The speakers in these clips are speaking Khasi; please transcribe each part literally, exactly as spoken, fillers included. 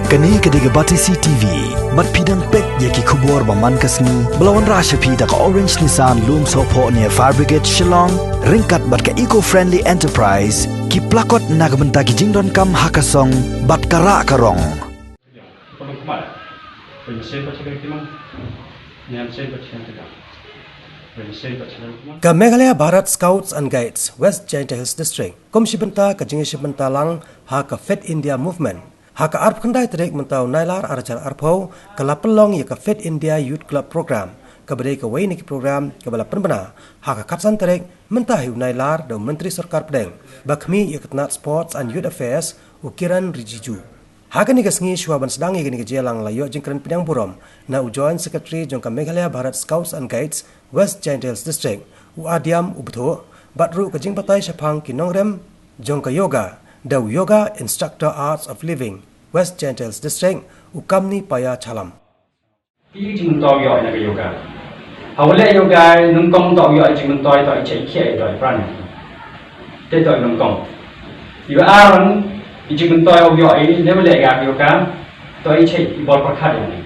Kane ka dei ka Batesi T V, bad phi dang peit ïa ki khubor ba man ka sngi, ba la wanrah sha phi da ka Orange Nissan Lumsohphoh near Fire Brigade Shillong, ryngkat bad ka Eco Friendly Enterprise, ki plakot na ka bynta ki jingdonkam ha ka song, bad ka rah ka rong. Ka Meghalaya Bharat Scouts and Guides, West Jaintia Hills District, kum shi bynta ka jingïashim bynta lang ha ka Fit India Movement. Ha ka arphew khyndai tarik mynta u Nailar arhajar arphew, ka la pynlong ïa ka Fit India Youth Club Program, kaba dei kawei na ki program kaba la pynbna ha ka khatsan tarik mynta hi u Nailar da u Myntri Sorkar Pdeng ba khmih ïa ka tnat Sports and Youth Affairs, u Kiren Rijiju. Ha kane ka sngi shuwa ban sdang ïa kane ka jingïalang la ïoh jingkren pdiang burom na u Joint Secretary jong ka Meghalaya Bharat Scouts and Guides, West Jaintia Hills District, u Adiam Ubthuh, bad ruh ka jingbatai shaphang ki nongrim jong ka yoga da u Yoga Instructor Arts of Living, West Jaintia Hills District, u Kamni Paya Chalam. Ki jingmyntoi ïoh na ka yoga. Haba leh yoga nyngkong to ïoh jingmyntoi to i chait i khiah i doi pran. Te to nyngkong. Ïoh aran i jingmyntoi ïoh i ne leh yoga to i chait i bor pyrkhat ïa ni.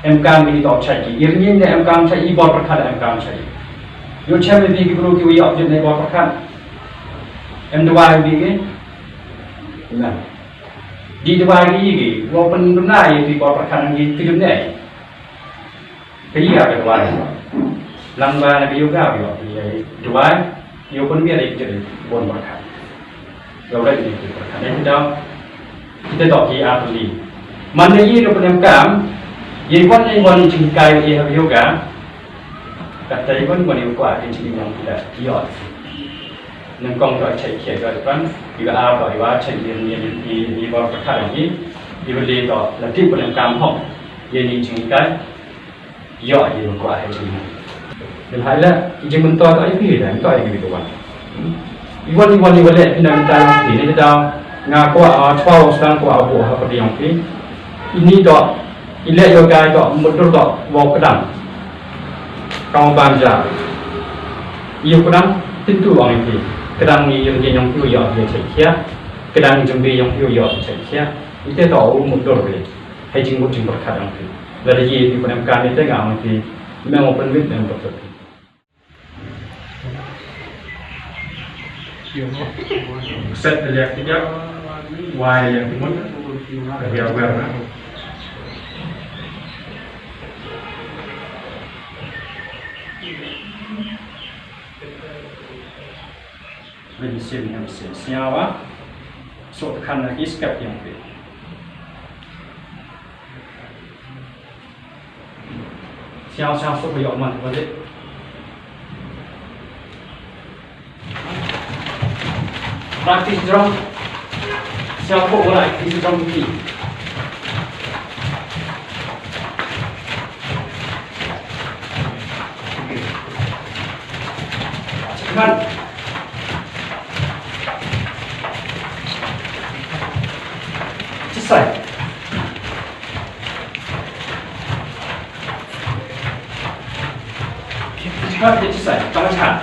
Em kam ni to chait i rngin ne em kam chait i bor pyrkhat em kam chait. Ïoh chem ni ki bru ki ïoh jin ne bor pyrkhat. Em dua ni ki. Nah. Di dawai ki yi ki, wa pynbna yi ki bor pyrkhat nang ki kjut ne. Ka yi ka dawai. Lang ba na ka yoga bi wa ki dawai, yo pynbna yi kjut bon pyrkhat. Yo rai ni ki pyrkhat ne daw. Kita dok ki atli. Man ne yi ka pynam kam, yi wan ne wan jingkai yi yoga. Kata i wan wan i kwah ki jingïong kita ïoh. Nyngkong to i chait i khiah i doi pran, i ba ar to i ba chait i, i, i, i bor pyrkhat i, i ba le to la tip pynlong kam hok. Ïa ni jinghikai, ïoh i ba kwah i jinghikai. Dei hai la i jingmyntoi to i phi da, to i phi to wan. I wan i wan i ba le phi na mynta i phi ni da nga kwah, ah, chwa u sdang kwah u ha pyrdi ïong phi. Ini to, i leh ïoh kai to, mutdur to, wow kdang. Kau ban ja. Ïoh kdang, tin tu ong i phi. Kdang i ïoh ïoh ïong phi ïoh ïoh chait khiah. Kdang i jong phi ïong phi ïoh chait khiah. Ite to u mutdur phi. Hai jing mut jing pyrkhat ïong phi. Lada ïoh phi pynam kan ite nga ong phi. Mem open with mem pyrkhat. Set the left, yeah. Why, yeah, the one? Ka hiar wer na. Rim sim, rim sim. Siawa. So kan lagi step yang phi. Siang siang suk ïoh man ko dei. Practice drum. Siang ko practice drum ki. Cepat. Cesai. Cepat, cepat, cepat. Tangan sihat.